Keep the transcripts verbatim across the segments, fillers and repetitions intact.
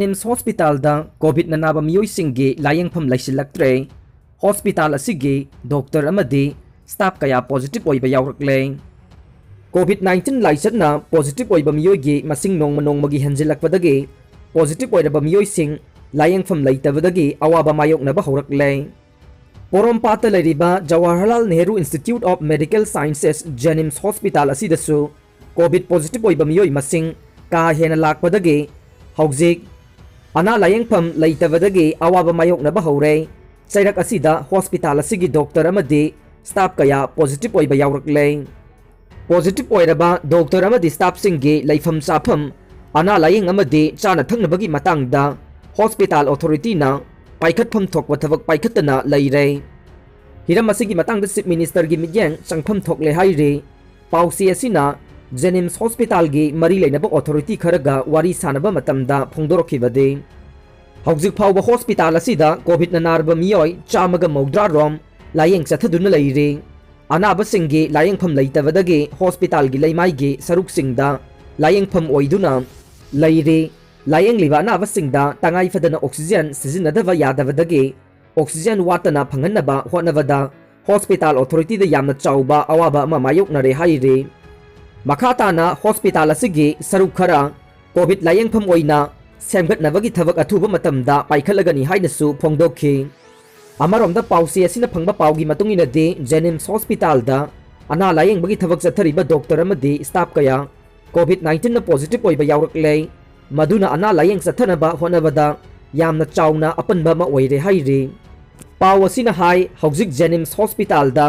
ꯅꯤꯝꯁ ꯍꯣꯁꯄꯤꯇꯥꯜꯗ ꯀꯣꯚꯤꯗꯅ ꯅꯥꯕ ꯃꯤꯑꯣꯏꯁꯤꯡꯒꯤ ꯂꯥꯌꯦꯡꯐꯝ ꯂꯩꯁꯤꯜꯂꯛꯇ꯭ꯔꯦ꯫ ꯍꯣꯁꯄꯤꯇꯥꯜ ꯑꯁꯤꯒꯤ ꯗꯣꯛꯇꯔ ꯑꯃꯗꯤ ꯁ꯭ꯇꯥꯐ ꯀꯌꯥ ꯄꯣꯖꯤꯇꯤꯚ ꯑꯣꯏꯕ ꯌꯥꯎꯔꯛꯂꯦ꯫ ꯀꯣꯚꯤꯗ ꯅꯥꯏꯟꯇꯤꯟ ꯂꯥꯏꯆꯠꯅ ꯄꯣꯖꯤꯇꯤꯚ ꯑꯣꯏꯕ ꯃꯤꯑꯣꯏꯒꯤ ꯃꯁꯤꯡ ꯅꯣꯡꯃ ꯅꯣꯡꯃꯒꯤ ꯍꯦꯟꯖꯤꯜꯂꯛꯄꯗꯒꯤ ꯄꯣꯖꯤꯇꯤꯚ ꯑꯣꯏꯔꯕ ꯃꯤꯑꯣꯏꯁꯤꯡ ꯂꯥꯌꯦꯡꯐꯝ ꯂꯩꯇꯕꯗꯒꯤ ꯑꯋꯥꯕ ꯃꯥꯌꯣꯛꯅꯕ ꯍꯧꯔꯛꯂꯦ꯫ ꯄꯣꯔꯣꯝꯄꯥꯠꯇ ꯂꯩꯔꯤꯕ Jawaharlal Nehru institute of medical sciences JNIMS hospital ꯑꯁꯤꯗꯁꯨ ꯀꯣꯚꯤꯗ ꯄꯣꯖꯤꯇꯤꯚ ꯑꯣꯏꯕ ꯃꯤꯑꯣꯏ ꯃꯁꯤꯡ ꯀꯥ ꯍꯦꯟꯅ ꯂꯥꯛꯄꯗꯒꯤ ꯍꯧꯖꯤꯛ ꯑꯅꯥ ꯂꯥꯌꯦꯡꯐꯝ ꯂꯩꯇꯕꯗꯒꯤ ꯑꯋꯥꯕ ꯃꯥꯌꯣꯛꯅꯕ ꯍꯧꯔꯦ꯫ ꯆꯩꯔꯛ ꯑꯁꯤꯗ ꯍꯣꯁꯄꯤꯇꯥꯜ ꯑꯁꯤꯒꯤ ꯗꯣꯛꯇꯔ ꯑꯃꯗꯤ ꯁ꯭ꯇꯥꯐ ꯀꯌꯥ ꯄꯣꯖꯤꯇꯤꯚ ꯑꯣꯏꯕ ꯌꯥꯎꯔꯛꯂꯦ꯫ ꯄꯣꯖꯤꯇꯤꯚ ꯑꯣꯏꯔꯕ ꯗꯣꯛꯇꯔ ꯑꯃꯗꯤ ꯁ꯭ꯇꯥꯐꯁꯤꯡꯒꯤ ꯂꯩꯐꯝ ꯆꯥꯐꯝ, ꯑꯅꯥ ꯂꯥꯌꯦꯡ ꯑꯃꯗꯤ ꯆꯥꯅ ꯊꯛꯅꯕꯒꯤ ꯃꯇꯥꯡꯗ ꯍꯣꯁꯄꯤꯇꯥꯜ ꯑꯣꯊꯣꯔꯤꯇꯤꯅ ꯄꯥꯏꯈꯠꯐꯝ ꯊꯣꯛꯄ ꯊꯕꯛ ꯄꯥꯏꯈꯠꯇꯅ ꯂꯩꯔꯦ꯫ ꯍꯤꯔꯝ ꯑꯁꯤꯒꯤ ꯃꯇꯥꯡꯗ ꯆꯤꯐ ꯃꯤꯅꯤꯁꯇꯔꯒꯤ ꯃꯤꯠꯌꯦꯡ ꯆꯪꯐꯝ ꯊꯣꯛꯂꯦ ꯍꯥꯏꯔꯤ꯫ ꯄꯥꯎꯆꯦ ꯑꯁꯤꯅ ꯖꯦꯅꯤꯝꯁ ꯍꯣꯁꯄꯤꯇꯥꯜꯒꯤ ꯃꯔꯤ ꯂꯩꯅꯕ ꯑꯣꯊꯣꯔꯤꯇꯤ ꯈꯔꯒ ꯋꯥꯔꯤ ꯁꯥꯅꯕ ꯃꯇꯝꯗ ꯐꯣꯡꯗꯣꯔꯛꯈꯤꯕꯗꯤ, ꯍꯧꯖꯤꯛ ꯐꯥꯎꯕ ꯍꯣꯁꯄꯤꯇꯥꯜ ꯑꯁꯤꯗ ꯀꯣꯚꯤꯗꯅ ꯅꯥꯔꯕ ꯃꯤꯑꯣꯏ ꯆꯥꯝꯃꯒ ꯃꯧꯗ꯭ꯔꯥ ꯔꯣꯝ ꯂꯥꯌꯦꯡ ꯆꯠꯊꯗꯨꯅ ꯂꯩꯔꯤ꯫ ꯑꯅꯥꯕꯁꯤꯡꯒꯤ ꯂꯥꯌꯦꯡꯐꯝ ꯂꯩꯇꯕꯗꯒꯤ ꯍꯣꯁꯄꯤꯇꯥꯜꯒꯤ ꯂꯩꯃꯥꯏꯒꯤ ꯁꯔꯨꯛꯁꯤꯡꯗ ꯂꯥꯌꯦꯡꯐꯝ ꯑꯣꯏꯗꯨꯅ ꯂꯩꯔꯤ꯫ ꯂꯥꯌꯦꯡꯂꯤꯕ ꯑꯅꯥꯕꯁꯤꯡꯗ ꯇꯉꯥꯏ ꯐꯗꯅ ꯑꯣꯛꯁꯤꯖꯦꯟ ꯁꯤꯖꯤꯟꯅꯗꯕ ꯌꯥꯗꯕꯗꯒꯤ ꯑꯣꯛꯁꯤꯖꯦꯟ ꯋꯥꯠꯇꯅ ꯐꯪꯍꯟꯅꯕ ꯍꯣꯠꯅꯕꯗ ꯍꯣꯁꯄꯤꯇꯥꯜ ꯑꯣꯊꯣꯔꯤꯇꯤꯗ ꯌꯥꯝꯅ ꯆꯥꯎꯕ ꯑꯋꯥꯕ ꯑꯃ ꯃꯥꯌꯣꯛꯅꯔꯦ ꯍꯥꯏꯔꯤ꯫ ꯃꯈꯥ ꯇꯥꯅ ꯍꯣꯁꯄꯤꯇꯥꯜ ꯑꯁꯤꯒꯤ ꯁꯔꯨꯛ ꯈꯔ ꯀꯣꯚꯤꯗ ꯂꯥꯌꯦꯡꯐꯝ ꯑꯣꯏꯅ ꯁꯦꯝꯒꯠꯅꯕꯒꯤ ꯊꯕꯛ ꯑꯊꯨꯕ ꯃꯇꯝꯗ ꯄꯥꯏꯈꯠꯂꯒꯅꯤ ꯍꯥꯏꯅꯁꯨ ꯐꯣꯡꯗꯣꯛꯈꯤ꯫ ꯑꯃꯔꯣꯝꯗ ꯄꯥꯎꯆꯦ ꯑꯁꯤꯅ ꯐꯪꯕ ꯄꯥꯎꯒꯤ ꯃꯇꯨꯡ ꯏꯟꯅꯗꯤ, ꯖꯦꯅꯤꯝꯁ ꯍꯣꯁꯄꯤꯇꯥꯜꯗ ꯑꯅꯥ ꯂꯥꯌꯦꯡꯕꯒꯤ ꯊꯕꯛ ꯆꯠꯊꯔꯤꯕ ꯗꯣꯛꯇꯔ ꯑꯃꯗꯤ ꯁ꯭ꯇꯥꯐ ꯀꯌꯥ ꯀꯣꯚꯤꯗ ꯅꯥꯏꯟꯇꯤꯟꯅ ꯄꯣꯖꯤꯇꯤꯚ ꯑꯣꯏꯕ ꯌꯥꯎꯔꯛꯂꯦ꯫ ꯃꯗꯨꯅ ꯑꯅꯥ ꯂꯥꯌꯦꯡ ꯆꯠꯊꯅꯕ ꯍꯣꯠꯅꯕꯗ ꯌꯥꯝꯅ ꯆꯥꯎꯅ ꯑꯄꯟꯕ ꯑꯃ ꯑꯣꯏꯔꯦ ꯍꯥꯏꯔꯤ꯫ ꯄꯥꯎ ꯑꯁꯤꯅ ꯍꯥꯏ, ꯍꯧꯖꯤꯛ ꯖꯦꯅꯤꯝꯁ ꯍꯣꯁꯄꯤꯇꯥꯜꯗ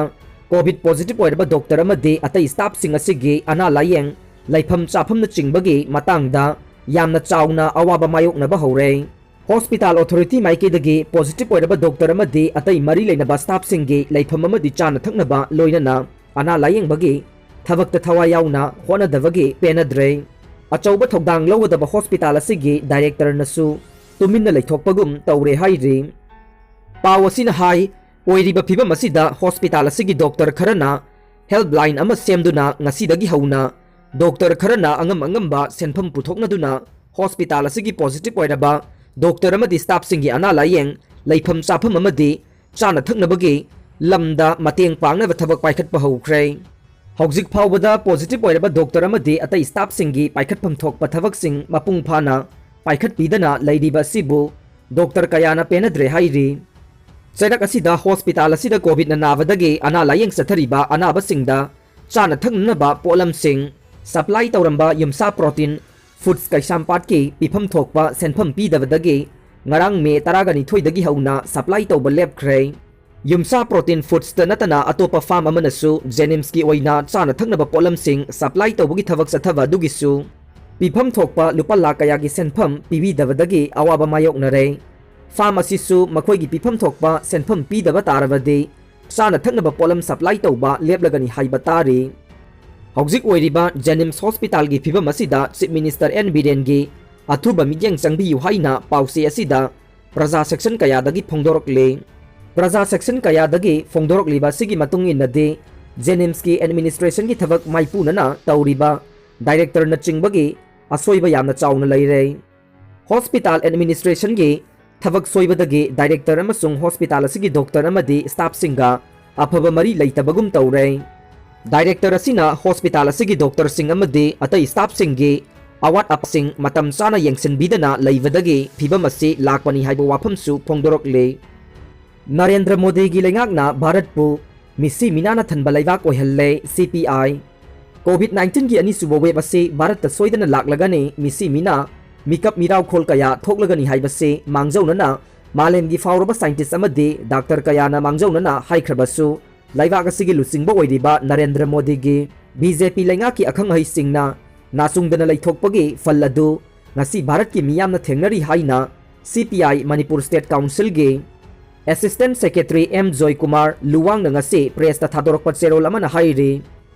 ꯀꯣꯚꯤꯗ ꯄꯣꯖꯤꯇꯤꯚ ꯑꯣꯏꯔꯕ ꯗꯣꯛꯇꯔ ꯑꯃꯗꯤ ꯑꯇꯩ ꯁ꯭ꯇꯥꯐꯁꯤꯡ ꯑꯁꯤꯒꯤ ꯑꯅꯥ ꯂꯥꯌꯦꯡ, ꯂꯩꯐꯝ ꯆꯥꯐꯝꯅꯆꯤꯡꯕꯒꯤ ꯃꯇꯥꯡꯗ ꯌꯥꯝꯅ ꯆꯥꯎꯅ ꯑꯋꯥꯕ ꯃꯥꯌꯣꯛꯅꯕ ꯍꯧꯔꯦ꯫ ꯍꯣꯁꯄꯤꯇꯥꯜ ꯑꯣꯊꯣꯔꯤꯇꯤ ꯃꯥꯏꯀꯩꯗꯒꯤ ꯄꯣꯖꯤꯇꯤꯚ ꯑꯣꯏꯔꯕ ꯗꯣꯛꯇꯔ ꯑꯃꯗꯤ ꯑꯇꯩ ꯃꯔꯤ ꯂꯩꯅꯕ ꯁ꯭ꯇꯥꯐꯁꯤꯡꯒꯤ ꯂꯩꯐꯝ ꯑꯃꯗꯤ ꯆꯥꯅ ꯊꯛꯅꯕ, ꯂꯣꯏꯅꯅ ꯑꯅꯥ ꯂꯥꯌꯦꯡꯕꯒꯤ ꯊꯕꯛꯇ ꯊꯋꯥꯏ ꯌꯥꯎꯅ ꯍꯣꯠꯅꯗꯕꯒꯤ ꯄꯦꯟꯅꯗ꯭ꯔꯦ꯫ ꯑꯆꯧꯕ ꯊꯧꯗꯥꯡ ꯂꯧꯒꯗꯕ ꯍꯣꯁꯄꯤꯇꯥꯜ ꯑꯁꯤꯒꯤ ꯗꯥꯏꯔꯦꯛꯇꯔꯅꯁꯨ ꯇꯨꯃꯤꯟꯅ ꯂꯩꯊꯣꯛꯄꯒꯨꯝ ꯇꯧꯔꯦ ꯍꯥꯏꯔꯤ꯫ ꯄꯥꯎ ꯑꯁꯤꯅ ꯍꯥꯏ, ꯑꯣꯏꯔꯤꯕ ꯐꯤꯚꯝ ꯑꯁꯤꯗ ꯍꯣꯁꯄꯤꯇꯥꯜ ꯑꯁꯤꯒꯤ ꯗꯣꯛꯇꯔ ꯈꯔꯅ ꯍꯦꯜꯞꯂꯥꯏꯟ ꯑꯃ ꯁꯦꯝꯗꯨꯅ ꯉꯁꯤꯗꯒꯤ ꯍꯧꯅ ꯗꯣꯛꯇꯔ ꯈꯔꯅ ꯑꯉꯝ ꯑꯉꯝꯕ ꯁꯦꯟꯐꯝ ꯄꯨꯊꯣꯛꯅꯗꯨꯅ ꯍꯣꯁꯄꯤꯇꯥꯜ ꯑꯁꯤꯒꯤ ꯄꯣꯖꯤꯇꯤꯚ ꯑꯣꯏꯔꯕ ꯗꯣꯛꯇꯔ ꯑꯃꯗꯤ ꯁ꯭ꯇꯥꯐꯁꯤꯡꯒꯤ ꯑꯅꯥ ꯂꯥꯌꯦꯡ, ꯂꯩꯐꯝ ꯆꯥꯐꯝ ꯑꯃꯗꯤ ꯆꯥꯅ ꯊꯛꯅꯕꯒꯤ ꯂꯝꯗ ꯃꯇꯦꯡ ꯄꯥꯡꯅꯕ ꯊꯕꯛ ꯄꯥꯏꯈꯠꯄ ꯍꯧꯈ꯭ꯔꯦ꯫ ꯍꯧꯖꯤꯛ ꯐꯥꯎꯕꯗ ꯄꯣꯖꯤꯇꯤꯚ ꯑꯣꯏꯔꯕ ꯗꯣꯛꯇꯔ ꯑꯃꯗꯤ ꯑꯇꯩ ꯁ꯭ꯇꯥꯐꯁꯤꯡꯒꯤ ꯄꯥꯏꯈꯠꯐꯝ ꯊꯣꯛꯄ ꯊꯕꯛꯁꯤꯡ ꯃꯄꯨꯡ ꯐꯥꯅ ꯄꯥꯏꯈꯠꯄꯤꯗꯅ ꯂꯩꯔꯤꯕ ꯑꯁꯤꯕꯨ ꯗꯣꯛꯇꯔ ꯀꯌꯥꯅ ꯄꯦꯟꯅꯗ꯭ꯔꯦ ꯍꯥꯏꯔꯤ꯫ ꯆꯩꯔꯛ ꯑꯁꯤꯗ ꯍꯣꯁꯄꯤꯇꯥꯜ ꯑꯁꯤꯗ ꯀꯣꯚꯤꯗꯅ ꯅꯥꯕꯗꯒꯤ ꯑꯅꯥ ꯂꯥꯌꯦꯡ ꯆꯠꯊꯔꯤꯕ ꯑꯅꯥꯕꯁꯤꯡꯗ ꯆꯥꯅ ꯊꯛꯅꯅꯕ ꯄꯣꯠꯂꯝꯁꯤꯡ ꯁꯄ꯭ꯂꯥꯏ ꯇꯧꯔꯝꯕ ꯌꯨꯝꯁꯥ ꯄ꯭ꯔꯣꯇꯤꯟ ꯐꯨꯗꯁ ꯀꯩꯁꯥꯝꯄꯥꯠꯀꯤ ꯄꯤꯐꯝ ꯊꯣꯛꯄ ꯁꯦꯟꯐꯝ ꯄꯤꯗꯕꯗꯒꯤ ꯉꯔꯥꯡ ꯃꯦ ꯇꯔꯥꯒ ꯅꯤꯊꯣꯏꯗꯒꯤ ꯍꯧꯅ ꯁꯄ꯭ꯂꯥꯏ ꯇꯧꯕ ꯂꯦꯞꯈ꯭ꯔꯦ꯫ ꯌꯨꯝꯁꯥ ꯄ꯭ꯔꯣꯇꯤꯟ ꯐꯨꯗꯁꯇ ꯅꯠꯇꯅ ꯑꯇꯣꯞꯄ ꯐꯥꯔꯝ ꯑꯃꯅꯁꯨ ꯖꯦꯅꯤꯝꯁꯀꯤ ꯑꯣꯏꯅ ꯆꯥꯅ ꯊꯛꯅꯕ ꯄꯣꯠꯂꯝꯁꯤꯡ ꯁꯄ꯭ꯂꯥꯏ ꯇꯧꯕꯒꯤ ꯊꯕꯛ ꯆꯠꯊꯕ ꯑꯗꯨꯒꯤꯁꯨ ꯄꯤꯐꯝ ꯊꯣꯛꯄ ꯂꯨꯄꯥ ꯂꯥꯈ ꯀꯌꯥꯒꯤ ꯁꯦꯟꯐꯝ ꯄꯤꯕꯤꯗꯕꯗꯒꯤ ꯑꯋꯥꯕ ꯃꯥꯌꯣꯛꯅꯔꯦ꯫ ꯐꯥꯔꯝ ꯑꯁꯤꯁꯨ ꯃꯈꯣꯏꯒꯤ ꯄꯤꯐꯝ ꯊꯣꯛꯄ ꯁꯦꯟꯐꯝ ꯄꯤꯗꯕ ꯇꯥꯔꯕꯗꯤ ꯆꯥꯅ ꯊꯛꯅꯕ ꯄꯣꯠꯂꯝ ꯁꯄ꯭ꯂꯥꯏ ꯇꯧꯕ ꯂꯦꯞꯂꯒꯅꯤ ꯍꯥꯏꯕ ꯇꯥꯔꯤ꯫ ꯍꯧꯖꯤꯛ ꯑꯣꯏꯔꯤꯕ ꯖꯦꯅꯤꯝꯁ ꯍꯣꯁꯄꯤꯇꯥꯜꯒꯤ ꯐꯤꯕꯝ ꯑꯁꯤꯗ ꯆꯤꯐ ꯃꯤꯅꯤꯁꯇꯔ ꯑꯦꯟ ꯕꯤꯔꯦꯟꯒꯤ ꯑꯊꯨꯕ ꯃꯤꯠꯌꯦꯡ ꯆꯪꯕꯤꯌꯨ ꯍꯥꯏꯅ ꯄꯥꯎꯆꯦ ꯑꯁꯤꯗ ꯄ꯭ꯔꯖꯥ ꯁꯦꯛꯁꯟ ꯀꯌꯥꯗꯒꯤ ꯐꯣꯡꯗꯣꯔꯛꯂꯤ꯫ ꯄ꯭ꯔꯖꯥ ꯁꯦꯛꯁꯟ ꯀꯌꯥꯗꯒꯤ ꯐꯣꯡꯗꯣꯔꯛꯂꯤꯕ ꯑꯁꯤꯒꯤ ꯃꯇꯨꯡ ꯏꯟꯅꯗꯤ, ꯖꯦꯅꯤꯝꯁꯀꯤ ꯑꯦꯗꯃꯤꯅꯤꯁꯇ꯭ꯔꯦꯁꯟꯒꯤ ꯊꯕꯛ ꯃꯥꯏꯄꯨꯅꯅ ꯇꯧꯔꯤꯕ ꯗꯥꯏꯔꯦꯛꯇꯔꯅꯆꯤꯡꯕꯒꯤ ꯑꯁꯣꯏꯕ ꯌꯥꯝꯅ ꯆꯥꯎꯅ ꯂꯩꯔꯦ꯫ ꯍꯣꯁꯄꯤꯇꯥꯜ ꯑꯦꯗꯃꯤꯅꯤꯁꯇ꯭ꯔꯦꯁꯟꯒꯤ ꯊꯕꯛ ꯁꯣꯏꯕꯗꯒꯤ ꯗꯥꯏꯔꯦꯛꯇꯔ ꯑꯃꯁꯨꯡ ꯍꯣꯁꯄꯤꯇꯥꯜ ꯑꯁꯤꯒꯤ ꯗꯣꯛꯇꯔ ꯑꯃꯗꯤ ꯁ꯭ꯇꯥꯐꯁꯤꯡꯒ ꯑꯐꯕ ꯃꯔꯤ ꯂꯩꯇꯕꯒꯨꯝ ꯇꯧꯔꯦ꯫ ꯗꯥꯏꯔꯦꯛꯇꯔ ꯑꯁꯤꯅ ꯍꯣꯁꯄꯤꯇꯥꯜ ꯑꯁꯤꯒꯤ ꯗꯣꯛꯇꯔꯁꯤꯡ ꯑꯃꯗꯤ ꯑꯇꯩ ꯁ꯭ꯇꯥꯐꯁꯤꯡꯒꯤ ꯑꯋꯥꯠ ꯑꯄꯥꯁꯤꯡ ꯃꯇꯝ ꯆꯥꯅ ꯌꯦꯡꯁꯤꯟꯕꯤꯗꯅ ꯂꯩꯕꯗꯒꯤ ꯐꯤꯕꯝ ꯑꯁꯤ ꯂꯥꯛꯄꯅꯤ ꯍꯥꯏꯕ ꯋꯥꯐꯝꯁꯨ ꯐꯣꯡꯗꯣꯔꯛꯂꯤ꯫ ꯅꯔꯦꯟꯗ꯭ꯔ ꯃꯣꯗꯤꯒꯤ ꯂꯩꯉꯥꯛꯅ ꯚꯥꯔꯠꯄꯨ ꯃꯤꯁꯤ ꯃꯤꯅꯥꯅ ꯊꯟꯕ ꯂꯩꯕꯥꯛ ꯑꯣꯏꯍꯜꯂꯦ, ꯁꯤ ꯄꯤ ꯑꯥꯏ꯫ ꯀꯣꯚꯤꯗ ꯅꯥꯏꯟꯇꯤꯟꯒꯤ ꯑꯅꯤꯁꯨꯕ ꯋꯦꯕ ꯑꯁꯤ ꯚꯥꯔꯠꯇ ꯁꯣꯏꯗꯅ ꯂꯥꯛꯂꯒꯅꯤ, ꯃꯤꯁꯤ ꯃꯤꯅꯥ ꯃꯤꯀꯞ ꯃꯤꯔꯥꯎꯈꯣꯜ ꯀꯌꯥ ꯊꯣꯛꯂꯒꯅꯤ ꯍꯥꯏꯕꯁꯤ ꯃꯥꯡꯖꯧꯅꯅ ꯃꯥꯂꯦꯝꯒꯤ ꯐꯥꯎꯔꯕ ꯁꯥꯏꯟꯇꯤꯁ ꯑꯃꯗꯤ ꯗꯥꯛꯇꯔ ꯀꯌꯥꯅ ꯃꯥꯡꯖꯧꯅꯅ ꯍꯥꯏꯈ꯭ꯔꯕꯁꯨ, ꯂꯩꯕꯥꯛ ꯑꯁꯤꯒꯤ ꯂꯨꯆꯤꯡꯕ ꯑꯣꯏꯔꯤꯕ ꯅꯔꯦꯟꯗ꯭ꯔ ꯃꯣꯗꯤꯒꯤ ꯕꯤ ꯖꯦ ꯄꯤ ꯂꯩꯉꯥꯛꯀꯤ ꯑꯈꯪ ꯑꯍꯩꯁꯤꯡꯅ ꯅꯥꯆꯨꯡꯗꯅ ꯂꯩꯊꯣꯛꯄꯒꯤ ꯐꯜ ꯑꯗꯨ ꯉꯁꯤ ꯚꯥꯔꯠꯀꯤ ꯃꯤꯌꯥꯝꯅ ꯊꯦꯡꯅꯔꯤ ꯍꯥꯏꯅ ꯁꯤ ꯄꯤ ꯑꯥꯏ ꯃꯅꯤꯄꯨꯔ ꯁ꯭ꯇꯦꯠ ꯀꯥꯎꯟꯁꯤꯜꯒꯤ ꯑꯦꯁꯤꯁꯇꯦꯟꯠ ꯁꯦꯀ꯭ꯔꯦꯇꯔꯤ ꯑꯦꯝ ꯖꯣꯏꯀꯨꯃꯥꯔ ꯂꯨꯋꯥꯡꯅ ꯉꯁꯤ ꯄ꯭ꯔꯦꯁꯇ ꯊꯥꯗꯣꯔꯛꯄ ꯆꯦꯔꯣꯜ ꯑꯃꯅ ꯍꯥꯏꯔꯤ꯫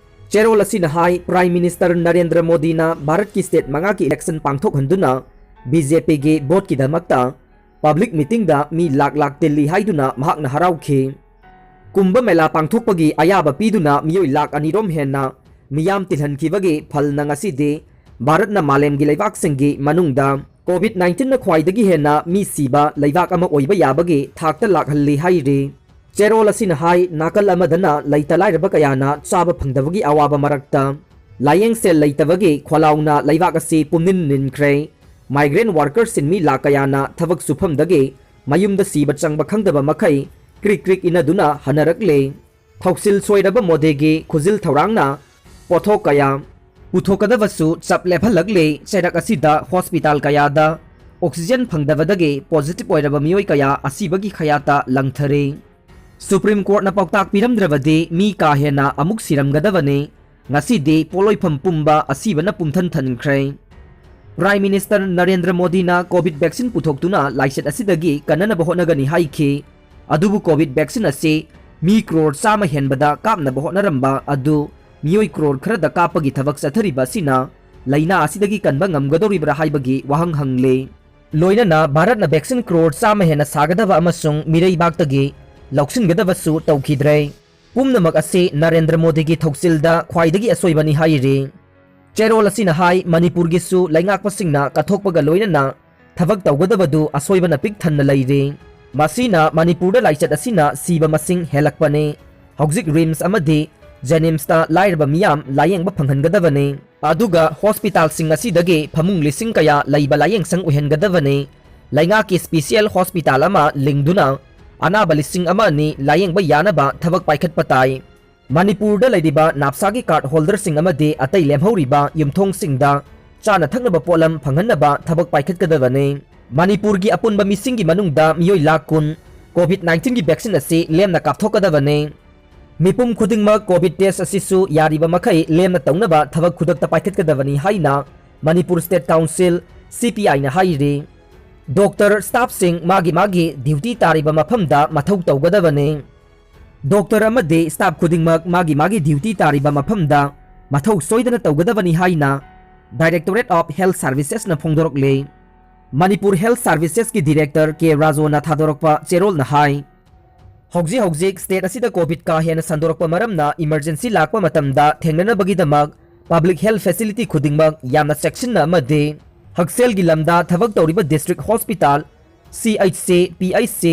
ꯆꯦꯔꯣꯜ ꯑꯁꯤꯅ ꯍꯥꯏ, ꯄ꯭ꯔꯥꯏꯝ ꯃꯤꯅꯤꯁꯇꯔ ꯅꯔꯦꯟꯗ꯭ꯔ ꯃꯣꯗꯤꯅ ꯚꯥꯔꯠꯀꯤ ꯁ꯭ꯇꯦꯠ ꯃꯉꯥꯒꯤ ꯏꯂꯦꯛꯁꯟ ꯄꯥꯡꯊꯣꯛꯍꯟꯗꯨꯅ ꯕꯤ ꯖꯦ ꯄꯤꯒꯤ ꯚꯣꯠꯀꯤꯗꯃꯛꯇ ꯄꯕ꯭ꯂꯤꯛ ꯃꯤꯇꯤꯡꯗ ꯃꯤ ꯂꯥꯛ ꯂꯥꯛ ꯇꯤꯜꯂꯤ ꯍꯥꯏꯗꯨꯅ ꯃꯍꯥꯛꯅ ꯍꯔꯥꯎꯈꯤ꯫ ꯀꯨꯝꯚ ꯃꯦꯂꯥ ꯄꯥꯡꯊꯣꯛꯄꯒꯤ ꯑꯌꯥꯕ ꯄꯤꯗꯨꯅ ꯃꯤꯑꯣꯏ ꯂꯥꯛ ꯑꯅꯤꯔꯣꯝ ꯍꯦꯟꯅ ꯃꯤꯌꯥꯝ ꯇꯤꯜꯍꯟꯈꯤꯕꯒꯤ ꯐꯜꯅ ꯉꯁꯤꯗꯤ ꯚꯥꯔꯠꯅ ꯃꯥꯂꯦꯝꯒꯤ ꯂꯩꯕꯥꯛꯁꯤꯡꯒꯤ ꯃꯅꯨꯡꯗ COVID nineteenꯅ ꯈ꯭ꯋꯥꯏꯗꯒꯤ ꯍꯦꯟꯅ ꯃꯤ ꯁꯤꯕ ꯂꯩꯕꯥꯛ ꯑꯃ ꯑꯣꯏꯕ ꯌꯥꯕꯒꯤ ꯊꯥꯛꯇ ꯂꯥꯛꯍꯜꯂꯤ ꯍꯥꯏꯔꯤ꯫ ꯆꯦꯔꯣꯜ ꯑꯁꯤꯅ ꯍꯥꯏ, ꯅꯥꯀꯜ ꯑꯃꯗꯅ ꯂꯩꯇ ꯂꯥꯏꯔꯕ ꯀꯌꯥꯅ ꯆꯥꯕ ꯐꯪꯗꯕꯒꯤ ꯑꯋꯥꯕ ꯃꯔꯛꯇ ꯂꯥꯌꯦꯡ ꯁꯦꯜ ꯂꯩꯇꯕꯒꯤ ꯈ꯭ꯋꯥꯂꯥꯎꯅ ꯂꯩꯕꯥꯛ ꯑꯁꯤ ꯄꯨꯝꯅꯤꯟ ꯅꯤꯟꯈ꯭ꯔꯦ꯫ Migrant workersꯁꯤꯡ ꯃꯤ ꯂꯥꯛ ꯀꯌꯥꯅ ꯊꯕꯛ ꯁꯨꯐꯝꯗꯒꯤ ꯃꯌꯨꯝꯗ ꯁꯤꯕ ꯆꯪꯕ ꯈꯪꯗꯕ ꯃꯈꯩ ꯀ꯭ꯔꯤꯛ ꯀ꯭ꯔꯤꯛ ꯏꯅꯗꯨꯅ ꯍꯟꯅꯔꯛꯂꯦ꯫ ꯊꯧꯁꯤꯜ ꯁꯣꯏꯔꯕ ꯃꯣꯗꯤꯒꯤ ꯈꯨꯖꯤꯜ ꯊꯧꯔꯥꯡꯅ ꯄꯣꯠꯊꯣꯛ ꯀꯌꯥ ꯄꯨꯊꯣꯛꯀꯗꯕꯁꯨ ꯆꯞ ꯂꯦꯞꯍꯜꯂꯛꯂꯦ꯫ ꯆꯩꯔꯛ ꯑꯁꯤꯗ ꯍꯣꯁꯄꯤꯇꯥꯜ ꯀꯌꯥꯗ ꯑꯣꯛꯁꯤꯖꯦꯟ ꯐꯪꯗꯕꯗꯒꯤ ꯄꯣꯖꯤꯇꯤꯚ ꯑꯣꯏꯔꯕ ꯃꯤꯑꯣꯏ ꯀꯌꯥ ꯑꯁꯤꯕꯒꯤ ꯈꯌꯥꯠꯇ ꯂꯪꯊꯔꯦ꯫ ꯁꯨꯄ꯭ꯔꯤꯝ ꯀꯣꯔꯠꯅ ꯄꯥꯎꯇꯥꯛ ꯄꯤꯔꯝꯗ꯭ꯔꯕꯗꯤ ꯃꯤ ꯀꯥ ꯍꯦꯟꯅ ꯑꯃꯨꯛ ꯁꯤꯔꯝꯒꯗꯕꯅꯤ꯫ ꯉꯁꯤꯗꯤ ꯄꯣꯠꯂꯣꯏꯐꯝ ꯄꯨꯝꯕ ꯑꯁꯤꯕꯅ ꯄꯨꯝꯊꯟ ꯊꯟꯈ꯭ꯔꯦ꯫ Prime Minister ꯅꯔꯦꯟꯗ꯭ꯔ ꯃꯣꯗꯤꯅ COVID vaccine ꯄꯨꯊꯣꯛꯇꯨꯅ ꯂꯥꯏꯆꯠ ꯑꯁꯤꯗꯒꯤ ꯀꯟꯅꯅꯕ ꯍꯣꯠꯅꯒꯅꯤ ꯍꯥꯏꯈꯤ꯫ ꯑꯗꯨꯕꯨ COVID vaccine ꯑꯁꯤ ꯃꯤ ꯀ꯭ꯔꯣꯔ ꯆꯥꯝꯃ ꯍꯦꯟꯕꯗ ꯀꯥꯞꯅꯕ ꯍꯣꯠꯅꯔꯝꯕ ꯑꯗꯨ ꯃꯤꯑꯣꯏ ꯀ꯭ꯔꯣꯔ ꯈꯔꯗ ꯀꯥꯞꯄꯒꯤ ꯊꯕꯛ ꯆꯠꯊꯔꯤꯕ ꯑꯁꯤꯅ ꯂꯥꯏꯅꯥ ꯑꯁꯤꯗꯒꯤ ꯀꯟꯕ ꯉꯝꯒꯗꯧꯔꯤꯕ꯭ꯔꯥ ꯍꯥꯏꯕꯒꯤ ꯋꯥꯍꯪ ꯍꯪꯂꯤ꯫ ꯂꯣꯏꯅꯅ ꯚꯥꯔꯠꯅ vaccine ꯀ꯭ꯔꯣꯔ ꯆꯥꯝꯃ ꯍꯦꯟꯅ ꯁꯥꯒꯗꯕ ꯑꯃꯁꯨꯡ ꯃꯤꯔꯩꯕꯥꯛꯇꯒꯤ ꯂꯧꯁꯤꯟꯒꯗꯕꯁꯨ ꯇꯧꯈꯤꯗ꯭ꯔꯦ꯫ ꯄꯨꯝꯅꯃꯛ ꯑꯁꯤ ꯅꯔꯦꯟꯗ꯭ꯔ ꯃꯣꯗꯤꯒꯤ ꯊꯧꯁꯤꯜꯗ ꯈ꯭ꯋꯥꯏꯗꯒꯤ ꯑꯁꯣꯏꯕꯅꯤ ꯍꯥꯏꯔꯤ꯫ ꯆꯦꯔꯣꯜ ꯑꯁꯤꯅ ꯍꯥꯏ, ꯃꯅꯤꯄꯨꯔꯒꯤꯁꯨ ꯂꯩꯉꯥꯛꯄꯁꯤꯡꯅ ꯀꯠꯊꯣꯛꯄꯒ ꯂꯣꯏꯅꯅ ꯊꯕꯛ ꯇꯧꯒꯗꯕꯗꯨ ꯑꯁꯣꯏꯕꯅ ꯄꯤꯛ ꯊꯟꯅ ꯂꯩꯔꯤ꯫ ꯃꯁꯤꯅ ꯃꯅꯤꯄꯨꯔꯗ ꯂꯥꯏꯆꯠ ꯑꯁꯤꯅ ꯁꯤꯕ ꯃꯁꯤꯡ ꯍꯦꯜꯂꯛꯄꯅꯤ꯫ ꯍꯧꯖꯤꯛ RIMSꯇ ꯑꯃꯗꯤ JNIMSꯇ ꯂꯥꯏꯔꯕ ꯃꯤꯌꯥꯝ ꯂꯥꯌꯦꯡꯕ ꯐꯪꯍꯟꯒꯗꯕꯅꯤ꯫ ꯑꯗꯨꯒ ꯍꯣꯁꯄꯤꯇꯥꯜꯁꯤꯡ ꯑꯁꯤꯗꯒꯤ ꯐꯃꯨꯡ ꯂꯤꯁꯤꯡ ꯀꯌꯥ ꯂꯩꯕ ꯂꯥꯌꯦꯡꯁꯪ ꯑꯣꯏꯍꯟꯒꯗꯕꯅꯤ꯫ ꯂꯩꯉꯥꯛꯀꯤ special ꯍꯣꯁꯄꯤꯇꯥꯜ ꯑꯃ ꯂꯤꯡꯗꯨꯅ ꯑꯅꯥꯕ ꯂꯤꯁꯤꯡ ꯑꯃ ꯑꯅꯤ ꯂꯥꯌꯦꯡꯕ ꯌꯥꯅꯕ ꯊꯕꯛ ꯄꯥꯏꯈꯠꯄ ꯇꯥꯏ꯫ ꯃꯅꯤꯄꯨꯔꯗ ꯂꯩꯔꯤꯕ ꯅꯥꯞꯁꯥꯒꯤ ꯀꯥꯔꯗ ꯍꯣꯜꯗꯔꯁꯤꯡ ꯑꯃꯗꯤ ꯑꯇꯩ ꯂꯦꯝꯍꯧꯔꯤꯕ ꯌꯨꯝꯊꯣꯡꯁꯤꯡꯗ ꯆꯥꯅ ꯊꯛꯅꯕ ꯄꯣꯠꯂꯝ ꯐꯪꯍꯟꯅꯕ ꯊꯕꯛ ꯄꯥꯏꯈꯠꯀꯗꯕꯅꯤ꯫ ꯃꯅꯤꯄꯨꯔꯒꯤ ꯑꯄꯨꯟꯕ ꯃꯤꯁꯤꯡꯒꯤ ꯃꯅꯨꯡꯗ ꯃꯤꯑꯣꯏ ꯂꯥꯈ ꯀꯨꯟ COVID nineteenꯒꯤ vaccine ꯑꯁꯤ ꯂꯦꯝꯅ ꯀꯥꯞꯊꯣꯛꯀꯗꯕꯅꯤ꯫ ꯃꯤꯄꯨꯝ ꯈꯨꯗꯤꯡꯃꯛ COVID test ꯑꯁꯤꯁꯨ ꯌꯥꯔꯤꯕ ꯃꯈꯩ ꯂꯦꯝꯅ ꯇꯧꯅꯕ ꯊꯕꯛ ꯈꯨꯗꯛꯇ ꯄꯥꯏꯈꯠꯀꯗꯕꯅꯤ ꯍꯥꯏꯅ ꯃꯅꯤꯄꯨꯔ State Council, CPIꯅ ꯍꯥꯏꯔꯤ꯫ ꯗꯣꯛꯇꯔ, staffꯁꯤꯡ ꯃꯥꯒꯤ ꯃꯥꯒꯤ duty ꯇꯥꯔꯤꯕ ꯃꯐꯝꯗ ꯃꯊꯧ ꯇꯧꯒꯗꯕꯅꯤ꯫ ꯗꯣꯛꯇꯔ ꯑꯃꯗꯤ staff ꯈꯨꯗꯤꯡꯃꯛ ꯃꯥꯒꯤ ꯃꯥꯒꯤ duty ꯇꯥꯔꯤꯕ ꯃꯐꯝꯗ ꯃꯊꯧ ꯁꯣꯏꯗꯅ ꯇꯧꯒꯗꯕꯅꯤ ꯍꯥꯏꯅ Directorate of Health Servicesꯅ ꯐꯣꯡꯗꯣꯔꯛꯂꯦ꯫ Manipur Health Servicesꯀꯤ Director ꯀꯦ ꯔꯥꯖꯣꯅ ꯊꯥꯗꯣꯔꯛꯄ ꯆꯦꯔꯣꯜꯅ ꯍꯥꯏ, ꯍꯧꯖꯤꯛ ꯍꯧꯖꯤꯛ state ꯑꯁꯤꯗ COVID ꯀꯥ ꯍꯦꯟꯅ ꯁꯟꯗꯣꯔꯛꯄ ꯃꯔꯝꯅ emergency ꯂꯥꯛꯄ ꯃꯇꯝꯗ ꯊꯦꯡꯅꯅꯕꯒꯤꯗꯃꯛ Public health facility ꯈꯨꯗꯤꯡꯃꯛ ꯌꯥꯝꯅ ꯆꯦꯛꯁꯤꯟꯅ ꯑꯃꯗꯤ ꯍꯛꯁꯦꯜꯒꯤ ꯂꯝꯗ ꯊꯕꯛ ꯇꯧꯔꯤꯕ district hospital, C H C, P H C,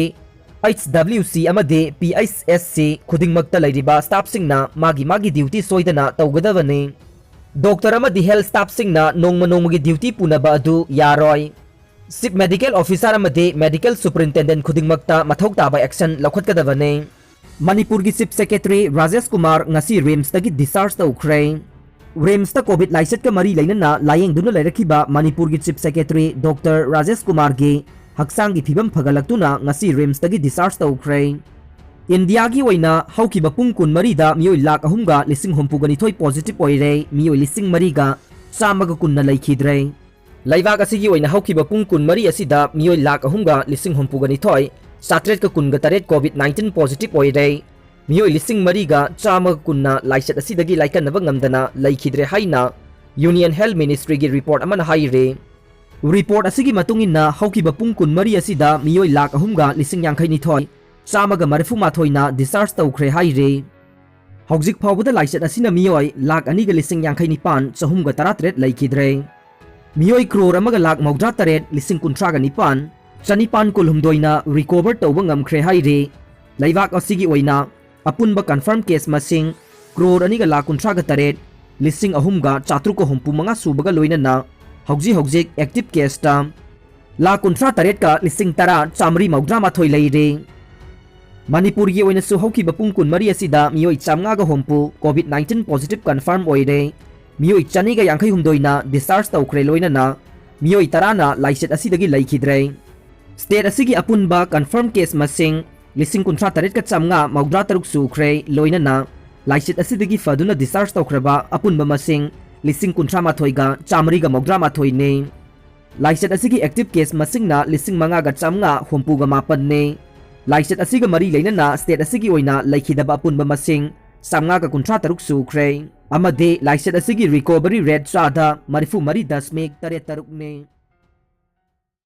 H W C ꯑꯃꯗꯤ P H S C ꯈꯨꯗꯤꯡꯃꯛꯇ ꯂꯩꯔꯤꯕ staffꯁꯤꯡꯅ ꯃꯥꯒꯤ ꯃꯥꯒꯤ duty ꯁꯣꯏꯗꯅ ꯇꯧꯒꯗꯕꯅꯤ꯫ Doctor ꯑꯃꯗꯤ health staffꯁꯤꯡꯅ ꯅꯣꯡꯃ ꯅꯣꯡꯃꯒꯤ duty ꯄꯨꯅꯕ ꯑꯗꯨ ꯌꯥꯔꯣꯏ꯫ Chief Medical Officer ꯑꯃꯗꯤ Medical Superintendent ꯈꯨꯗꯤꯡꯃꯛꯇ ꯃꯊꯧ ꯇꯥꯕ action ꯂꯧꯈꯠꯀꯗꯕꯅꯤ꯫ ꯃꯅꯤꯄꯨꯔꯒꯤ Chief Secretary ꯔꯥꯖꯦꯁ ꯀꯨꯃꯥꯔ ꯉꯁꯤ RIMSꯇꯒꯤ discharge ꯇꯧꯈ꯭ꯔꯦ꯫ RIMSꯇ COVID ꯂꯥꯏꯆꯠꯀ ꯃꯔꯤ ꯂꯩꯅꯅ ꯂꯥꯌꯦꯡꯗꯨꯅ ꯂꯩꯔꯛꯈꯤꯕ ꯃꯅꯤꯄꯨꯔꯒꯤ Chief Secretary Doctor ꯔꯥꯖꯦꯁ ꯀꯨꯃꯥꯔꯒꯤ ꯍꯛꯆꯥꯡꯒꯤ ꯐꯤꯕꯝ ꯐꯒꯠꯂꯛꯇꯨꯅ ꯉꯁꯤ RIMSꯇꯒꯤ discharge ꯇꯧꯈ꯭ꯔꯦ꯫ ꯏꯟꯗꯤꯌꯥꯒꯤ ꯑꯣꯏꯅ ꯍꯧꯈꯤꯕ ꯄꯨꯡ ꯀꯨꯟꯃꯔꯤꯗ ꯃꯤꯑꯣꯏ ꯂꯥꯈ ꯑꯍꯨꯝꯒ ꯂꯤꯁꯤꯡ ꯍꯨꯝꯐꯨꯒ ꯅꯤꯊꯣꯏ positive ꯑꯣꯏꯔꯦ, ꯃꯤꯑꯣꯏ ꯂꯤꯁꯤꯡ ꯃꯔꯤꯒ ꯆꯥꯝꯃꯒ ꯀꯨꯟꯅ ꯂꯩꯈꯤꯗ꯭ꯔꯦ꯫ ꯂꯩꯕꯥꯛ ꯑꯁꯤꯒꯤ ꯑꯣꯏꯅ ꯍꯧꯈꯤꯕ ꯄꯨꯡ ꯀꯨꯟꯃꯔꯤ ꯑꯁꯤꯗ ꯃꯤꯑꯣꯏ ꯂꯥꯈ ꯑꯍꯨꯝꯒ ꯂꯤꯁꯤꯡ ꯍꯨꯝꯐꯨꯒ ꯅꯤꯊꯣꯏ ꯆꯥꯇ꯭ꯔꯦꯠꯀ ꯀꯨꯟꯒ ꯇꯔꯦꯠ COVID nineteen positive ꯑꯣꯏꯔꯦ꯫ ꯃꯤꯑꯣꯏ ꯂꯤꯁꯤꯡ ꯃꯔꯤꯒ ꯆꯥꯝꯃꯒ ꯀꯨꯟꯅ ꯂꯥꯏꯆꯠ ꯑꯁꯤꯗꯒꯤ ꯂꯥꯏꯀꯠꯅꯕ ꯉꯝꯗꯅ ꯂꯩꯈꯤꯗ꯭ꯔꯦ ꯍꯥꯏꯅ Union Health Ministryꯒꯤ report ꯑꯃꯅ ꯍꯥꯏꯔꯤ꯫ Report ꯑꯁꯤꯒꯤ ꯃꯇꯨꯡ ꯏꯟꯅ ꯍꯧꯈꯤꯕ ꯄꯨꯡ ꯀꯨꯟꯃꯔꯤ ꯑꯁꯤꯗ ꯃꯤꯑꯣꯏ ꯂꯥꯈ ꯑꯍꯨꯝꯒ ꯂꯤꯁꯤꯡ ꯌꯥꯡꯈꯩꯅꯤꯊꯣꯏ ꯆꯥꯝꯃꯒ ꯃꯔꯤꯐꯨ ꯃꯥꯊꯣꯏꯅ discharge ꯇꯧꯈ꯭ꯔꯦ ꯍꯥꯏꯔꯤ꯫ ꯍꯧꯖꯤꯛ ꯐꯥꯎꯕꯗ ꯂꯥꯏꯆꯠ ꯑꯁꯤꯅ ꯃꯤꯑꯣꯏ ꯂꯥꯈ ꯑꯅꯤꯒ ꯂꯤꯁꯤꯡ ꯌꯥꯡꯈꯩ ꯅꯤꯄꯥꯟ ꯆꯍꯨꯝꯒ ꯇꯔꯥꯇꯔꯦꯠ ꯂꯩꯈꯤꯗ꯭ꯔꯦ꯫ ꯃꯤꯑꯣꯏ ꯀ꯭ꯔꯣꯔ ꯑꯃꯒ ꯂꯥꯈ ꯃꯧꯗ꯭ꯔꯥ ꯇꯔꯦꯠ ꯂꯤꯁꯤꯡ ꯀꯨꯟꯊ꯭ꯔꯥꯒ ꯅꯤꯄꯥꯟ ꯆꯅꯤꯄꯥꯟ ꯀꯨꯟꯍꯨꯝꯗꯣꯏꯅ recover ꯇꯧꯕ ꯉꯝꯈ꯭ꯔꯦ ꯍꯥꯏꯔꯤ꯫ ꯂꯩꯕꯥꯛ ꯑꯁꯤꯒꯤ ꯑꯣꯏꯅ ꯑꯄꯨꯟꯕ confirm case ꯃꯁꯤꯡ ꯀ꯭ꯔꯣꯔ ꯑꯅꯤꯒ ꯂꯥꯈ ꯀꯨꯟꯊ꯭ꯔꯥꯒ ꯇꯔꯦꯠ ꯂꯤꯁꯤꯡ ꯑꯍꯨꯝꯒ ꯆꯥꯇ꯭ꯔꯨꯛꯀ ꯍꯨꯝꯐꯨ ꯃꯉꯥ ꯁꯨꯕꯒ ꯂꯣꯏꯅꯅ ꯍꯧꯖꯤꯛ ꯍꯧꯖꯤꯛ active caseꯇ ꯂꯥꯈ ꯀꯨꯟꯊ꯭ꯔꯥ ꯇꯔꯦꯠꯀ ꯂꯤꯁꯤꯡ ꯇꯔꯥ ꯆꯥꯃꯔꯤ ꯃꯧꯗ꯭ꯔꯥ ꯃꯥꯊꯣꯏ ꯂꯩꯔꯦ꯫ ꯃꯅꯤꯄꯨꯔꯒꯤ ꯑꯣꯏꯅꯁꯨ ꯍꯧꯈꯤꯕ ꯄꯨꯡ ꯀꯨꯟꯃꯔꯤ ꯑꯁꯤꯗ ꯃꯤꯑꯣꯏ ꯆꯥꯝꯃꯉꯥꯒ ꯍꯨꯝꯐꯨ COVID nineteen positive confirm ꯑꯣꯏꯔꯦ꯫ ꯃꯤꯑꯣꯏ ꯆꯅꯤꯒ ꯌꯥꯡꯈꯩ ꯍꯨꯝꯗꯣꯏꯅ discharge ꯇꯧꯈ꯭ꯔꯦ, ꯂꯣꯏꯅꯅ ꯃꯤꯑꯣꯏ ꯇꯔꯥꯅ ꯂꯥꯏꯆꯠ ꯑꯁꯤꯗꯒꯤ ꯂꯩꯈꯤꯗ꯭ꯔꯦ꯫ State ꯑꯁꯤꯒꯤ ꯑꯄꯨꯟꯕ confirm case ꯃꯁꯤꯡ ꯂꯤꯁꯤꯡ ꯀꯨꯟꯊ꯭ꯔꯥ ꯇꯔꯦꯠꯀ ꯆꯥꯝꯃꯉꯥ ꯃꯧꯗ꯭ꯔꯥ ꯇꯔꯨꯛ ꯁꯨꯈ꯭ꯔꯦ, ꯂꯣꯏꯅꯅ ꯂꯥꯏꯆꯠ ꯑꯁꯤꯗꯒꯤ ꯐꯗꯨꯅ discharge ꯇꯧꯈ꯭ꯔꯕ ꯑꯄꯨꯟꯕ ꯃꯁꯤꯡ ꯂꯤꯁꯤꯡ ꯀꯨꯟꯊ꯭ꯔꯥ ꯃꯥꯊꯣꯏꯒ ꯆꯥꯃꯔꯤꯒ ꯃꯧꯗ꯭ꯔꯥ ꯃꯥꯊꯣꯏꯅꯤ꯫ ꯂꯥꯏꯆꯠ ꯑꯁꯤꯒꯤ active case ꯃꯁꯤꯡꯅ ꯂꯤꯁꯤꯡ ꯃꯉꯥꯒ ꯆꯥꯝꯃꯉꯥ ꯍꯨꯝꯐꯨꯒ ꯃꯥꯄꯟꯅꯤ꯫ ꯂꯥꯏꯆꯠ ꯑꯁꯤꯒ ꯃꯔꯤ ꯂꯩꯅꯅ state ꯑꯁꯤꯒꯤ ꯑꯣꯏꯅ ꯂꯩꯈꯤꯗꯕ ꯑꯄꯨꯟꯕ ꯃꯁꯤꯡ ꯆꯥꯝꯃꯉꯥꯒ ꯀꯨꯟꯊ꯭ꯔꯥ ꯇꯔꯨꯛ ꯁꯨꯈ꯭ꯔꯦ, ꯑꯃꯗꯤ ꯂꯥꯏꯆꯠ ꯑꯁꯤꯒꯤ recovery rate ꯆꯥꯗ ꯃꯔꯤꯐꯨ ꯃꯔꯤ ꯗꯁꯃꯤꯛ ꯇꯔꯦꯠ ꯇꯔꯨꯛꯅꯤ꯫